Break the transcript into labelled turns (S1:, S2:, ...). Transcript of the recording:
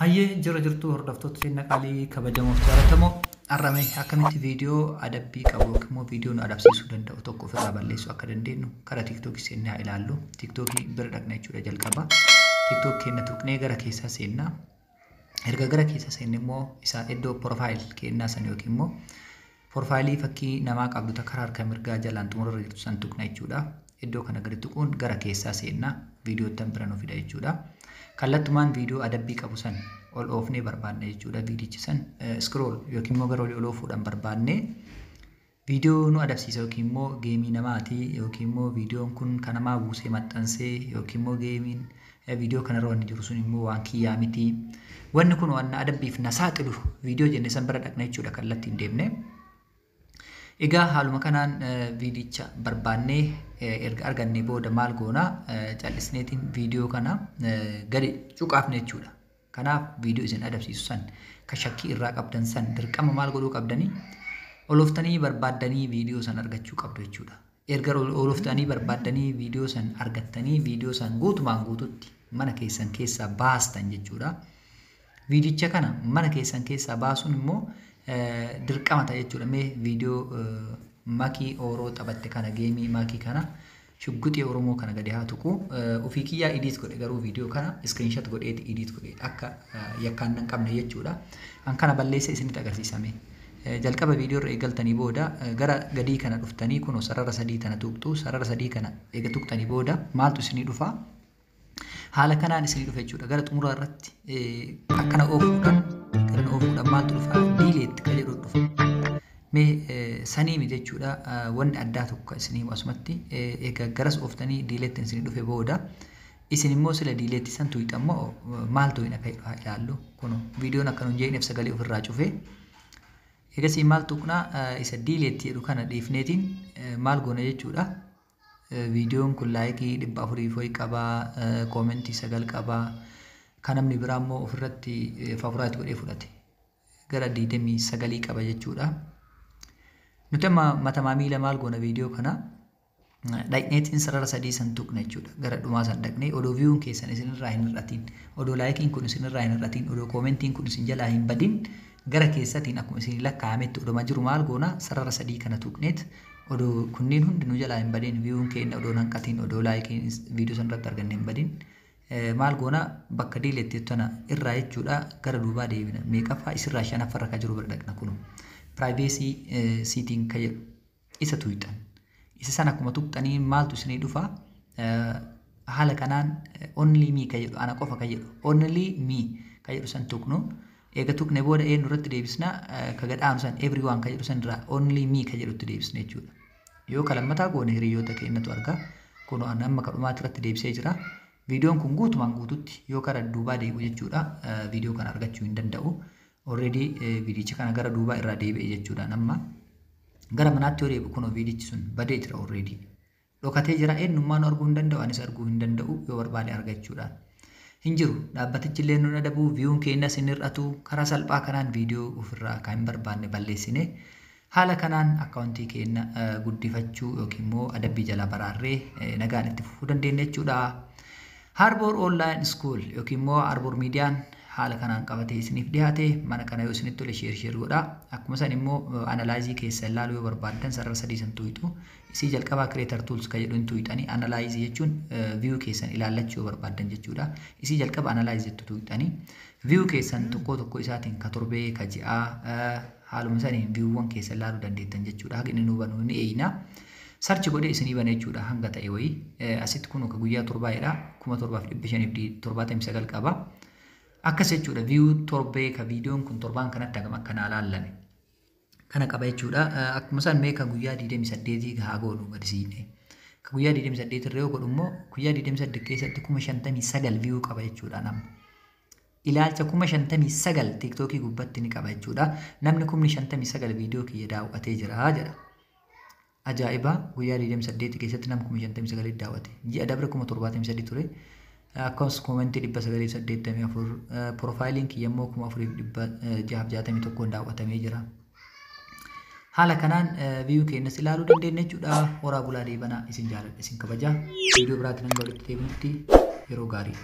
S1: Hayyee, jira jirtu hordoftoota seenaa qaalii kabajamoof jaallatamoo, har'ame akkamitti viidiyoo adabbii qabu yookiin immoo viidiyoo nu adabsiisuu danda'u tokko ofirraa balleessuu akka dandeenyu karaa TikTokii seennee haa ilaallu. TikTokii bira dhaqna jechuudha jalqaba. TikTok keenya tuqnee gara keessaa seennaa. Erga gara keessa seenne immoo isa iddoo profile kennaa san yookiin immoo profileii fakkii namaa qabdu karaa harka mirgaa jalaan xumurarra jirtu san tuqna jechuudha. Iddoo kana gadi tuquun gara keessaa seennaa, viidiyoottan bira nu fida jechuudha. Kallattumaan viidiyoo adabbii qabu san ol oofnee barbaanna jechuudha. Viidichi san scroll yookiin immoo gara olii ol oofuudhaan barbaannee, viidiyoo nu adabsiisa yookiin immoo gameii namaati yookiin immoo viidiyoon kun kan namaa buusee maxxansee yookiin immoo gameiin viidiyoo kanarra wanni jiru sun immoo waan kiyyaa miti. Wanni kun waan adabbiif na saaxilu viidiyoo jenne san bira dhaqna jechuudha kallattiin deemne. Egaa haaluma kanaan viidicha barbaannee erga argannee booda maal goona? Callisneetiin viidiyoo kana gadi cuqaafne jechuudha. Kanaaf viidiyoo isin adabsiisu san ka shakkii irraa qabdan san dirqama maal godhuu qabdanii? Olooftanii barbaaddanii viidiyoo san argachuu qabdu jechuudha. Erga olooftanii barbaaddanii viidiyoo san argattanii, viidiyoo san guutumaan guututti mana keessan keessaa baastan jechuudha. Viidicha kana mana keessan keessaa baasuun immoo dirqama ta'a jechuudha. Mee viidiyoo makii Ooroo taphatte kana, gameii makii kana, shugguxii Oromoo kana gadi haa tuqu. Ofii kiyyaa edit godhe garuu, viidiyoo kana screenshot godheeti edit godhe akka yakkaan hin qabne jechuudha. An kana balleessa isinitti agarsiisame. Jalqaba viidiyoo irra eegaltanii booda gara gadii kana dhuftanii kunoo sarara sadii tana tuqxu. Sarara sadii kana eega tuqxanii booda maaltu isinii dhufa? Haala kanaan isinii dhufa jechuudha. Gara xumuraa irratti akkana oofuudhaan, gara oofuudhaan maaltu dhufa? Delete ka jedhu dhufa. Mee sanii miti jechuudha. Wanni addaa tokko isinii asumatti egaa garas ooftanii deleteiin isinii dhufe booda isin immoo sila deleteii san tuqxammoo maal tuqin akka jedhu haa ilaallu. Kun viidiyoon akka nun jeeqneef sagalee ofirraa cufee. Egasii maal tuqnaa? Isa delete jedhu kana dhiifneetiin maal goona jechuudha. Viidiyoon kun likeii 400 foyi qabaa, commentii 9 qabaa. Kan namni biraa immoo ofirratti favorite godhee fudhate gara 29 qaba jechuudha. Nuti amma matamaa miila maal goona? Viidiyoo kana dhaqneetiin sarara sadii san tuqna jechuudha. Gara dhumaa san dhaqnee, odoo viewun keessan isinirraa hin hir'atin, odoo likeiin kun isinirraa hin hir'atin, odoo commentiin kun isin jalaa hin badin, gara keessatiin akkuma isin lakkaa'ametti odoma jiru maal goona? Sarara sadii kana tuqneet, odoo kunneen hundi nu jalaa hin badin, viewun keenya odoo hanqatin, odoo likeiin viidiyoo san irratti arganne hin badin, maal goona? Bakka delete tana irraa jechuudha gara duubaa deebina. Meeqaffaa isirraa? Shanaffarra kan jiru bira dhaqna. Kunu privacy setting ka jedhu isa tuqxan. Isa sana akkuma tuqxanii maaltu isinii dhufa? Haala kanaan only me ka jedhu, ana qofa ka jedhu, only me ka jedhu san tuqnu. Eega tuqne booda eenyu irratti deebisna? Ka gadhaanu san, everyone ka jedhu san irraa only me ka jedhutti deebisna jechuudha. Yoo ka lammataa goone hiriyoota keenyatu arga. Kun amma ka dhumaatti irratti deebisee jira. Viidiyoon kun guutumaan guututti yoo kara duubaa deebi'u jechuudha viidiyoo kana argachuu hin danda'u. Already viidiyicha kana gara duubaa irraa deebi'e jechuudha. Amma gara manaatti yoo deebi'u kunoo viidiyichi sun badee jira, already. Dhokatee jira, eenyummaan arguu hin danda'u, anis arguu hin danda'u yoo barbaade argachuudhaan. Hin jiru, dhaabbatichi illee nu adabu, viewun keenyas hin hir'atu. Karaa salphaa kanaan viidiyoo ofirraa kan hin barbaanne balleessine haala kanaan accountii keenya guddifachuu yookiin immoo adabbii jalaa baraarree nagaan itti fufuu dandeenya jechuudha. Harbour Online School yookiin immoo Harbour Miidiyaan haala kanaan qabatee isiniif dhiyaate. Mana kana yoo isinitti tole share share godhaa. Akkuma san immoo analyzeii keessa ilaaluu yoo barbaaddan sarara sadii san tuqxu. Isii jalqabaa creator tools kan jedhu hin tuqxanii, analyzeii jechuun view keessan ilaallachuu yoo barbaaddan jechuudha. Isii jalqaba analyze jettu tuqxanii view keessan tokko tokko isaatiin ka torbee, ka ji'aa, haaluma saniin viewwan keessan ilaaluu dandeettan jechuudha. Haga inni nuu banu ni eeyina. Search godhee isinii bana jechuudha hanga ta'e wayii. Asitti kun ka guyyaa torbaa'edha. 7579 qaba. Akkas jechuudha, view torbee ka viidiyoon kun torbaan kanatti hagam akkanaa laallame. Kana qaba jechuudha. Akkuma isaan mee ka guyyaa 28 haa goonu gadi siine. Ka guyyaa 28 irra yoo godhu immoo guyyaa 28 keessatti 59,000 view qaba jechuudha nama. Ilaalcha 59,000 TikTokii gubbatti ni qaba jechuudha. Namni 59,000 viidiyoo kiyya daawwatee jira jedha. Ajaa'iba! Guyyaa 28 keessatti nama 59,000 daawwate. Ji'a dabre 73,000 ture. Akkasumas commentii 984, profileiin kiyya immoo 4661 daawwatamee jira. Haala kanaan view keenyas ilaaluu dandeenya jechuudha. Horaa bulaa deebanaa, isin jaaladha, isin kabaja. Viidiyoo biraatiin hanga walitti deebinutti yeroo gaarii.